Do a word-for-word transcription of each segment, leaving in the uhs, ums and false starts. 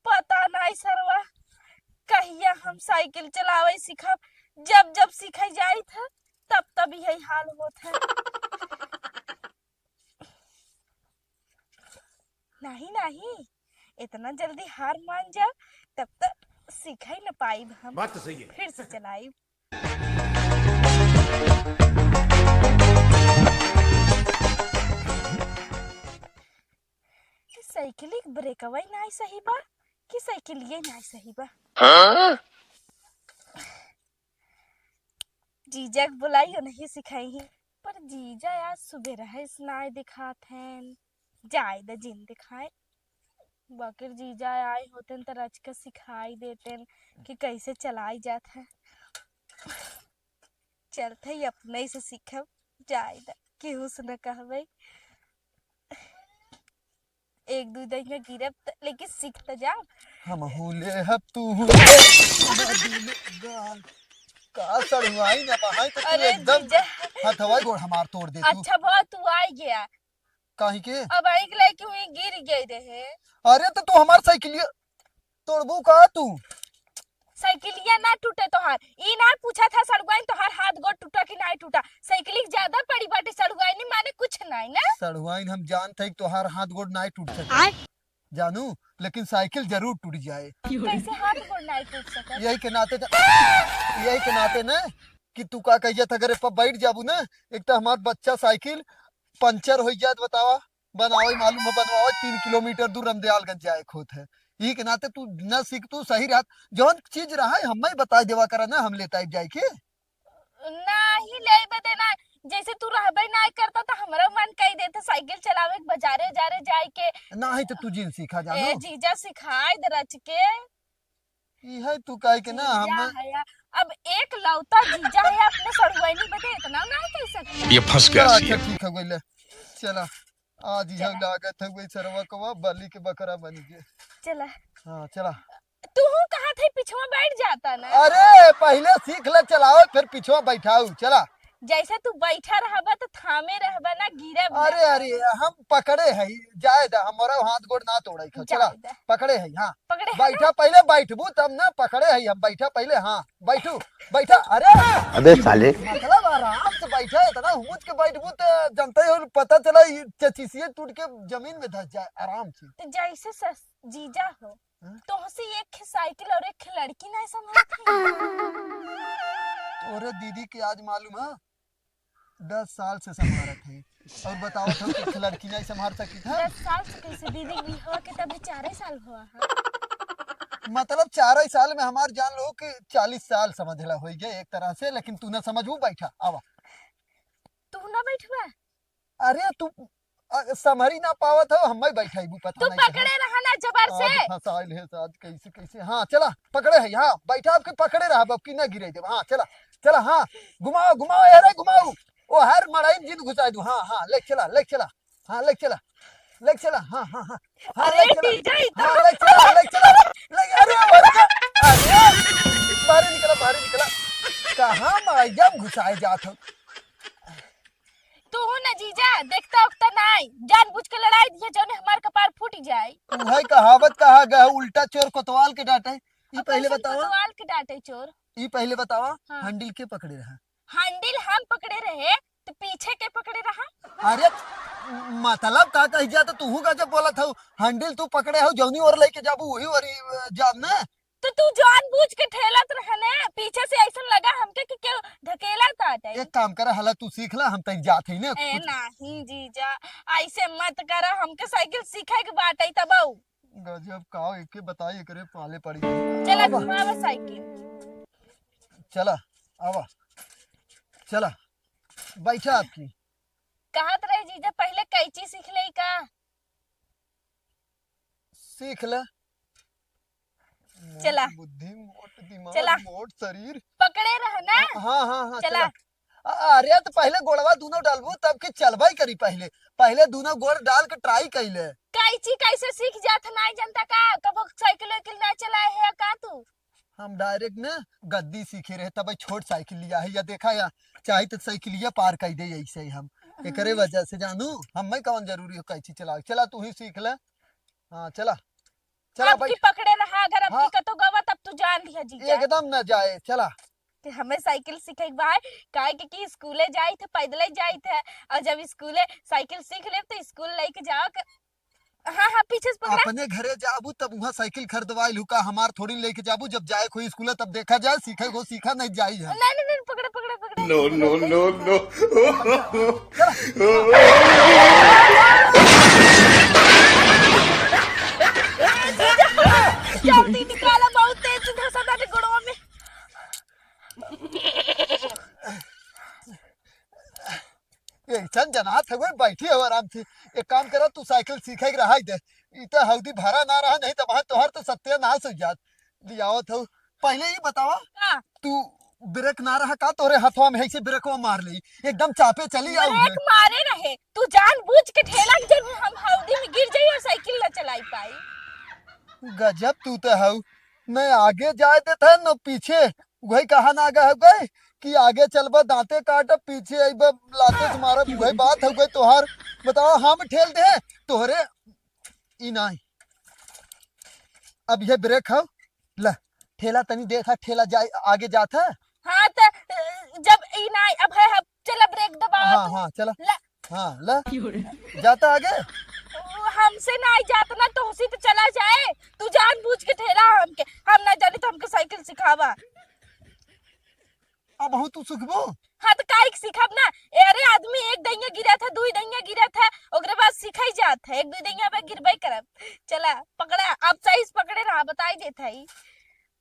पता नाई सरवा, कहिया हम साइकिल चलावे सीखब। जब जब सीखे जाइत है, तब तब यही हाल होत है। नहीं, नहीं, इतना जल्दी हार मान जा, तब तक सीखे न पाइब हम। बात तो सही है। फिर से चलाइब। कि साइकिल के ब्रेकवा ही नाई सही बा, कि साइकिलिया ही नाई सही बा। हाँ? जीजा के बुलाइयो नहीं सिखाई ही, पर जीजा आज सुबह रहे नाई दिखात हैं। जाए द जिन दिखाए, बाकिर जीजा आए होतेन त रच के सिखाई देतेन कि कैसे चलाई जात है। चलत है अपने से सीखब, जाए द, केहू से न कहबे। एक दू दहिया गिरब त, लेकिन सीख त जाब। हम हूँ ले हब तू हूँ ले। का सड़ुआइन बहाई तो तू अरे एकदम जीजा। हथवा गोड़ हमार तोड़ दे तू। अच्छा भवा तू आई गया। काहे के? अब आई के लेके हुई गिर गई रहे। अरे तो तू हमार साइकिलिया तोड़बू का तू? साइकिलिया ना टूटे तोहार, ई ना पूछा था सड़ुआइन तोहार हाथ गोड़ टूटा कि ना टूटा। साइकिल ज्यादा पड़ी बाटे सड़ुआइन, माने कुछ नाई ना। सड़ुआइन हम जानत है कि तोहार हाथ गोड़ ना टूट सके। आय। जानू, लेकिन साइकिल जरूर टूट जाए। कैसे हाथ गोड़ ना टूट सके? यही के नाते त-, यही के नाते ना कि तू का कहिया था, अगर ए पर बैठ जाबू ना, एक तो हमार बच्चा साइकिल पंचर हो जात, बतावा, बनावे मालूम है, बनवावे तीन किलोमीटर दूर रमदयालगंज जाए के होत है। यही के नाते तू न सीख, तू सही रहत, जौन चीज रहा है, हमें बता देवा करा ना, हम लेता जाए के। नाही ले बदे ना, जैसे तू रहबे ना करता तो हमरा मन कही देते साइकिल चलावे के बाजारे उजारे जाए के। नाही तो तू जिन सीखा जानो। ए जीजा सिखाए दे रच के। ई है तू कहे के ना जीजा हम है या, अब एक लौता जीजा है अपने सड़ुआइनी बदे इतना ना कह सकते। ये फंस गया चला, सी। अच्छा ठीक है गइले। चला आज यह चला। लागत है वही सरवा कवा बलि के बकरा बन गए। चला। हाँ चला। तू कहा थे पिछवा बैठ जाता ना। अरे पहले सीख ले चलाओ फिर पिछवा बैठाऊ चला। जैसे तू बैठा रहबा तो थामे रहबा ना गिरब ना। अरे अरे हम पकड़े है जाए दा हमारा हाथ गोड़ ना तोड़े खो चला। जाए दा। पकड़े है हाँ। पकड़े है बैठा ना? पहले बैठबू तब ना पकड़े है हम बैठा पहले हाँ। बैठू बैठा अरे। अबे साले। मतलब आराम से बैठा इतना हुमुच के बैठबू तो जनता ही हो पता चला ये चचीसिए टूट के जमीन में धस जाए आराम से। तो जैसे सस-, जीजा हो हाँ? तोहसे एक साइकिल और एक लड़की नहीं संभालत है। तोरे दीदी के आज मालूम है दस साल से संभालत है और बताओ तो एक लड़की नहीं संभाल सकी था। दस साल से कैसे दीदी बिहाव के तभी चार ही साल हुआ है। मतलब चार ही साल में हमार जान लो कि चालीस साल समझ ला हो गए एक तरह से लेकिन तू ना समझू बैठा आवा। तू ना बैठबा। अरे तू अ, संभरी ना पावत हो हमें बैठाइबू पता तू नहीं कहाँ। पकड़े रहा ना जबर से। आज फंसाइल है आज कैसे कैसे हाँ चला पकड़े है हाँ बैठा आपके पकड़े रहा अब की ना गिरे देब हाँ चला चला हाँ घुमाओ घुमाओ अरे घुमाओ ओ हर मड़ाई में जिन घुसा दू हाँ हाँ ले चला ले चला हाँ ले चला ले चला हाँ हाँ हाँ हाँ अरे ले चला डीजे हाँ ले चला ले चला ले अरे अरे अरे बाहर निकला बाहर निकला कहाँ मड़ाई में घुसाए जात हो तू ना जीजा, देखता उखता नाई, जानबूझ के लड़ाई दिया जौने हमार कपार फूट जाए। उहे कहावत कहा गया, उल्टा चोर कोतवाल के डांटे। ई अपन पहले बतावा। कोतवाल के डांटे चोर। ई पहले बतावा, हाँ। हैंडल के पकड़े रहा? हैंडल हम पकड़े रहे, तो पीछे के पकड़े रहा? अरे, मतलब का कही जा, तो तू गजब बोलत हऊ, हैंडल तू पकड़े हऊ, जौनी ओर लेके जाबू, वही ओर, अ, जाब ना। तो तू जानबूझ के ठेलत रहे ने, पीछे से ऐसन लगा हमके कि केहू ढकेला ताटे। एक काम करा, हला तू सीख ला, हम तई जात हई ने। ए, कुछ नहीं जीजा, ऐसे मत करा, हमके साइकिल सीखे के बाटे तब आऊ। गजब का, एके बताई, एकरे पाले पड़ी। चला, आवा। घुमावा साइकिल। चला, आवा। चला, बैठा आपकी। कहत रहे जीजा, पहिले कैंची सीख ले का? सीख ले। मोट चला। बुद्धि, मोट दिमाग, चला। मोट शरीर। पकड़े रह ना। हाँ, हाँ, हाँ, चला। चला। अ-, अरे, तो पहिले गोड़वा दूनो डालबू, तब के चलबई करी पहिले। पहिले दूनो गोड़ डाल के try कइले। कैंची कैसे सीख जात, नाई जनता का? कबो साइकिल वाइकिल ना चलाए है का तू? हम direct न गद्दी सीखे रहे, तब छोट साइकिल लिया है, या देखा या, चाहे तो साइकिलिया पार कर दे ऐसे ही हम। एकरे वजह से जानू, हम्मे कौन जरूरी हो कैंची चलावे। चला तू ही सीख ले। हाँ, चला। चला अब भाई। की पकड़े रहा, अगर अब हाँ। की कतो गवा तब तू जान लिया जीजा। एकदम ना जाए, चला। कि हमें साइकिल सीखे के बा, काहे के कि स्कूले जाइत है, पैदले जाइत है, और जब स्कूले साइकिल सीख लेब तो स्कूल लेके जाओ के, हाँ, हाँ, पीछे से पकड़ा। अपने घरे जाबू तब वहाँ साइकिल खरीदवाइल हूँ का, हमार थोड़ी लेके जाबू, जब जाए कोई स्कूले तब देखा जाए, सीखे को सीखा नहीं जाई है। नहीं, नहीं, नहीं, पकड़ा, पकड़ा, पकड़ा। No, no, no, no। जल्दी निकाला, बहुत तेज धसा था गोड़वा में। ऐसन जनात है, बैठी हो आराम से। एक काम करा, तू साइकिल सीखे के रहा दे। ई तो हौदी भरा ना रहा, नहीं तो वहाँ तोहर तो सत्यानाश हो जात। लियावत हो। पहले ही बतावा, का? तू ब्रेक ना रहा का, तोरे हथवा में है से ब्रेकवा मार ले, एकदम चापे चली आऊ ब्रेक है। मारे रहे, तू जानबूझ के ठेला के जरूर हम हौदी में गिर जाई और साइकिल ना चलाई पाई। गजब तू तो हऊ, न आगे जाए देत है न पीछे। वही कहा ना आगे हो गए कि आगे चलबा दांते काटब, पीछे अइबा लाते से मारब। वही बात हो गई तोहार। बताओ, हम ठेल दे तोहरे। ई नाही, अब ये ब्रेक हो। ला, ठेला तनी देखा, ठेला जाए, आगे जात है। हाँ, त, अ, जब ई नाही, अब है, अब चला ब्रेक दबाओ हाँ, तू। हाँ, चला। ला। हाँ, ला। जाता आगे? हमसे नाही जात ना, तोहसी तो चला जाए। तू जानबूझ के ठेला हमके, हम ना जानी तो हमके साइकिल सिखावा। अब हूँ तू सीखबो? हाँ, तो काहे के सीखब ना? ए, अरे, आदमी एक दहिया गिरत है, दुई दहिया गिरत है, ओकरे बाद सीखई जात है, एक दुई दहिया पे गिरबे करब। चला, पकड़ा, अब सही से पकड़े रहा, बताई देत है।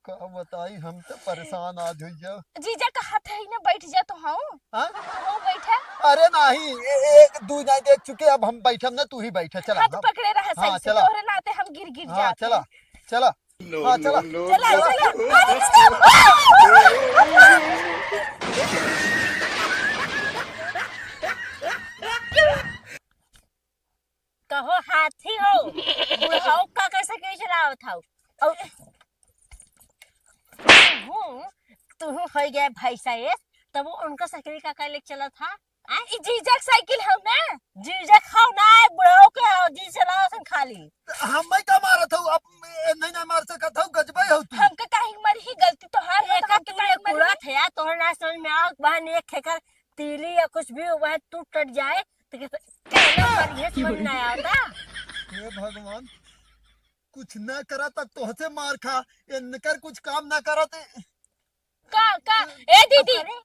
का बताई, हम तो परेशान आज हुई जाओ। जीजा कहत है ना, बैठ जा तो हाँ। हाँ? हाँ, बैठा। अरे नाही, ए-, एक, दुई नाही देख चुके, अब हम बैठब ना, तू ही बैठा, चला। हाथ पकड़े रहा सही से, चला। तोहरे नाते हम गिर, गिर हाँ, जाते। चला, चला। हाँ, चला। चला, चला। कहो हाथी हो, बुढ़ऊ का कैसे के चलावत हौ? और तुहू, तुहू हो गया भैंसा ये, तब वो उनका साइकिल का, का लेके चला था? आ? ई जीजा के साइकिल हौ ना? जीजा के हौ ना, बुढ़ऊ के हौ, जी चलाओ सन खाली। हमें का मारत हौ? अब ए, नहीं, नहीं मार सकत हौ, गजबे हौ तू। हमके काहे मारी ही गलती तोहार बा, एका हमके तू काहे एक मारी? कुड़त है, तोहर ना समझ में आओ, बहन एक खेकर तीली या कुछ भी वह टूट टट जाए, तो कैसे, कहना पर ये समझ ना आवता। हे भगवान, कुछ ना करा तक तोहसे मार खा, इनकर कुछ काम ना करा ते। का, का? ए दीदी। अरे,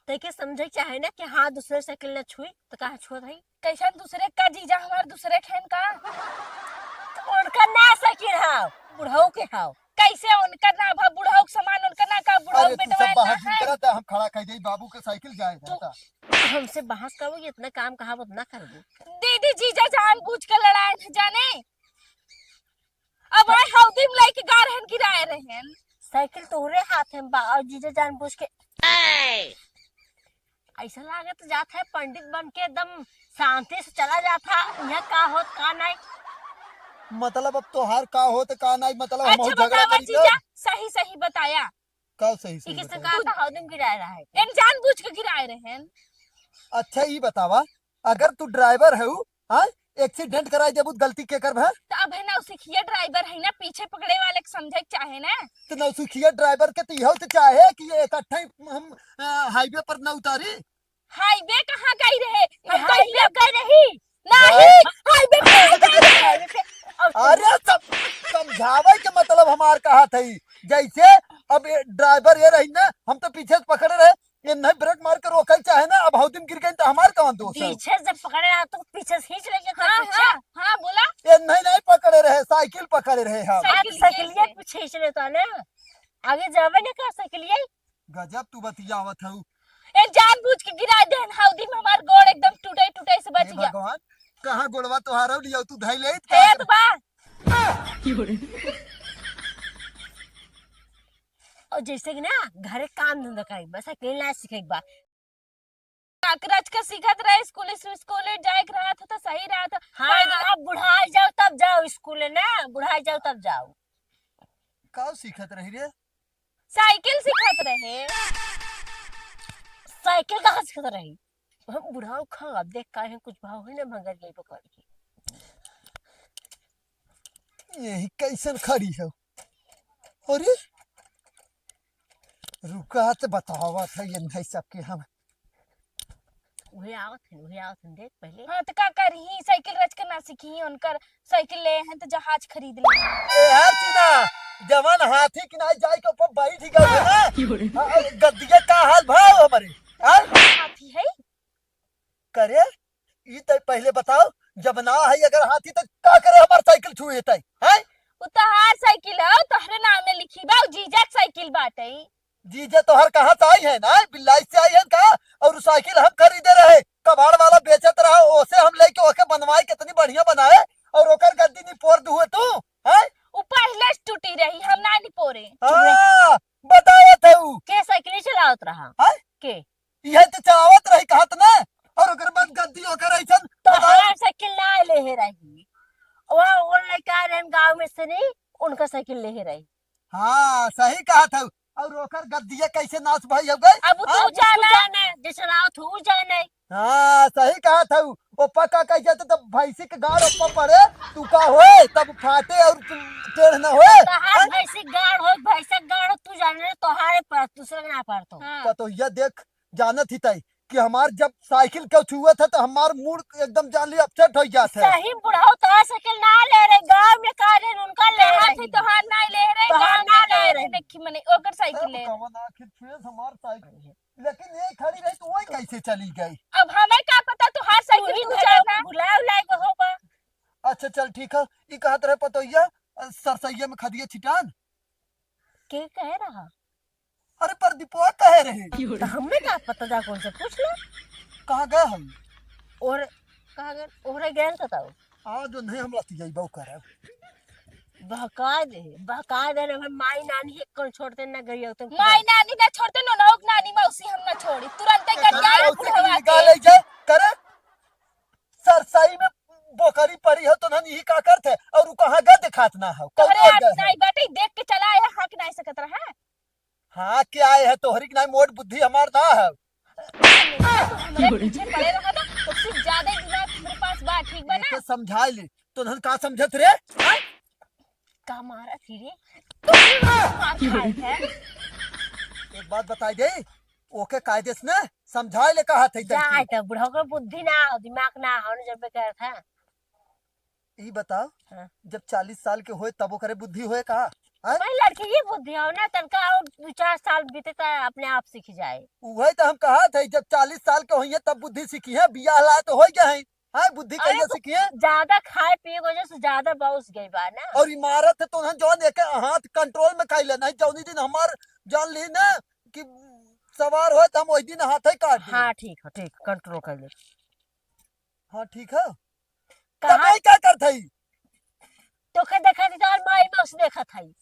तेके समझे के चाहे ना कि हाँ, दूसरे साइकिल ना छुई, तो कहाँ छुअत है? कैसन दूसरे का जीजा, हमार दूसरे खेन का? तो उनका ना साइकिल हाव, बुढ़ऊ के हाव। कैसे उनका ना भा, बुढ़ऊ के समान उनका ना का, बुढ़ऊ अरे, तू बेटवा सब बहस ना है। करत है, हम खड़ा कर दे, बाबू के साइकिल जाए तू रहता। हमसे बहस करबो, इतना काम कहा उतना करबो। दीदी, जीजा जानबूझ के लड़ाए न जाने। अब आए हौदी में लेके गा रहन, गिराए रहन। साइकिल तोहरे हाथ में बा और जीजा जानबूझ के ऐसा लागत जात है पंडित बन के एकदम शांति से चला जात है। यहाँ का होत का नहीं। मतलब अब तोहार का होत का नहीं, मतलब हम अच्छा झगड़ा बतावा करी जीजा, तब? सही सही बताया। का सही सही ई किसने बताया? कहा था हौदी में गिराए रहा है? एन जानबूझ के गिराए रहन। अच्छा ई बतावा, अगर तू ड्राइवर है, हाँ, एक्सीडेंट कराई देबू त गलती के करबे? तो अब है नौसिखिया ड्राइवर है ना, पीछे पकड़े वाले के समझे के चाहे ना। तो नौसिखिया ड्राइवर के तो इहो तो चाहे कि ये इकट्ठे हम, अ, हाईवे पर न उतारी। हाईवे कहाँ गई रहे? हम हाईवे कहीं गए रही? नहीं, हाँ। हाईवे पे गई रहे। अरे सब समझावे के मतलब हमार कहा थई, जैसे अब ये ड्राइवर ये रही ना, हम तो पीछे से पकड़े रहे, ये नहीं ब्रेक मार के रोके चाहे ना, अब हौदी में गिर गई तो हमार कौन दोष है? पीछे से पकड़े रहा तो पीछे से खींच लेके हाँ, पीछे। हाँ, हाँ, बोला। ये नहीं, नहीं पकड़े रहे, साइकिल पकड़े रहे हम। साइकिल साइकिलिए से। पीछे खींच लेता ना, आगे जावे ना का साइकिलिए। गजब तू बतियावत हऊ। ए जानबूझ के गिरा देहन हौदी में हमार गोड़ एकदम टूटे टूटे से बच हे गया। भगवान, कहाँ गोड़वा तोहार लियो तू धई लेत हे का? तो बा। और जैसे कि ना घरे काम धंधा करे बा, साइकिल ना सीखे बा। काकरच के सीखत रहे, स्कूल, स्कूल जाए के रहत ह त सही रहत ह। हाँ, पर अब बुढ़ाई जाओ तब जाओ स्कूल ना, बुढ़ाई जाओ तब जाओ। का सीखत रही रे? साइकिल सीखत रहे। साइकिल कहाँ सीखत रही? हम बुढ़ाऊ खाब, देख काहे कुछ भाव है ना, भंगर गई पकड़ के। यही कैसन खड़ी है? अरे, रुका त बतावत है ये नहीं सबके हम। उहे आवत हन, उहे आवत हन, देख पहले। हाँ, त का करी, साइकिल रच के ना सीखी, उनकर साइकिल ले हैं त जहाज खरीद ले। ए यार सुना, जवान हाथी किनारे जाए के ऊपर बैठ गए ना। हाँ, गद्दिया का हाल भाव हमारे? हाँ? हाथी है? करे, ई त पहले बताओ, जब ना है अगर हाथी त का करे हमार साइकिल छुए तय, हैं? उ तोहार साइकिल है, तोहरे नाम में लिखी बा, उ जीजा के साइकिल बाटे। जीजा तोहर कहाँ से आई है ना, बिल्लाई से आई है का? और उ साइकिल हम खरीदे रहे, कबाड़ वाला बेचत रहा, ओसे हम लेके ओके बनवाए, कितनी बढ़िया बनाए, और ओकर गद्दी निपोर दुए तू, हैं? उ पहले से टूटी रही, हम ना निपोरे। हाँ, बतावत है उ। के साइकिल चलावत रहा? हैं? के? यह तो चलावत रही कहत ना, और ओकर बाद गद्दी ओकर ऐसन तो बताओ। हाँ, साइकिल ना लेहे रही। वो, वो लड़का रहन गाँव में से नहीं, उनका साइकिल लेहे रही। हाँ, सही कहत हऊ। और ओकर गद्दिया कैसे नाश भई हो गई? अब तू हाँ? जाना, जाना, जैसे रहा तू जाने। हाँ, सही कहत हऊ। ओप्पा का कह जाते तो भैंसी के गाड़ ओप्पा पड़े, तू का होए, तब फाटे और तू टेढ़ न होए। तहार हैं? भैंसी गाड़ हो, भैंसा गाड़ हो, तू जाने, तोहारे पर, दूसरे के ना पर तो। हाँ। पतोहिया देख, जानत ही तय कि हमार जब साइकिल के छुअत है तो हमार मूड एकदम जान ली अपसेट हो जात है। सही बुढ़ऊ तो साइकिल ना ले रहे, गाँव में का रहे उनका ले कहा रहे। थी तोहार ना ले रहे, तोहार गाँव ना में का ले रहे। रहे। देखी मने ओकर साइकिल तब ले रहे। कवन आखिर छुए हमार साइकिल? लेकिन ये खड़ी रही तो वही कैसे चली गई? अब हमें का पता तोहार साइकिल तू ही तू तो जाना। बुलाए उलाए के होबा। अच्छा चल ठीक है, ई कहत रहे पतोहिया, अ, सरसैया में खदिया छिटान। के कहे रहा? अरे प्रदीपवा कहे रहे। तो हमें का पता, जा कौन से पूछ लो। कहाँ गए हम? और कहाँ गए? ओहरे गए तो ताऊ। आ जो नहीं हम लतियाई बाऊ करे। बहका दे, बहका दे रे, हम माई नानी एक कौन छोड़ते ना गई हो तुम। माई नानी ना छोड़ते, नोनोक नानी मौसी हम ना छोड़ी, तुरंते ए, गड़िया करे, उसे बुढ़वा निकाल के। ले जाए, करे। सरसई में बोकरी पड़ी हो तो धन यही का करत है, और उ कहाँ गए दिखात ना हो, कौन तोहरे और आदत गए है? नहीं बाटे, देख के चला आया, हाँ कि नहीं सकत रहा? हाँ, क्या आए है तोहरी की नहीं, मोट बुद्धि हमार ना है। हमरे पीछे पड़े रहा ना, उससे ज्यादा ही दिमाग हमरे पास बा, ठीक बा ना? एके समझा ले, तो धन का समझत रे? हाँ? का मारा थी रे? तू भी मार खाए है? एक बात बताई दे, ओके कायदे से ना समझाए ले कहा थे जा, तनकी। आए तो बुढ़ऊ के बुद्धि ना हो, दिमाग ना हो, न जब बेकार था। ई बताओ, हाँ। जब चालीस साल के होए तब ओकरे बुद्धि होए कहा? हाँ? भाई लड़की की बुद्धि हो ना, तनका और दो चार साल बीते तो अपने आप सीख जाए। उहे तो हम कहा थे, जब चालीस साल के होइए तब बुद्धि सीखी है, बियाह ला तो हो गया है, हाँ, बुद्धि अरे कहिए तो सीखी है? ज्यादा खाए पिए की वजह से ज्यादा बाउस गई बा ना। और इमारत है तो ना जौन एक हाथ कंट्रोल में खाई ले, नहीं जौनी दिन हमार जान ली ना कि सवार हो तो हम वही दिन हाथ ही काट दें। हाँ, ठीक है, ठीक, कंट्रोल कर ले। हाँ, ठीक है। कहाँ? तब भाई क्या करत हई? तोके देखत हई, तोहर माई मौस देखत हई।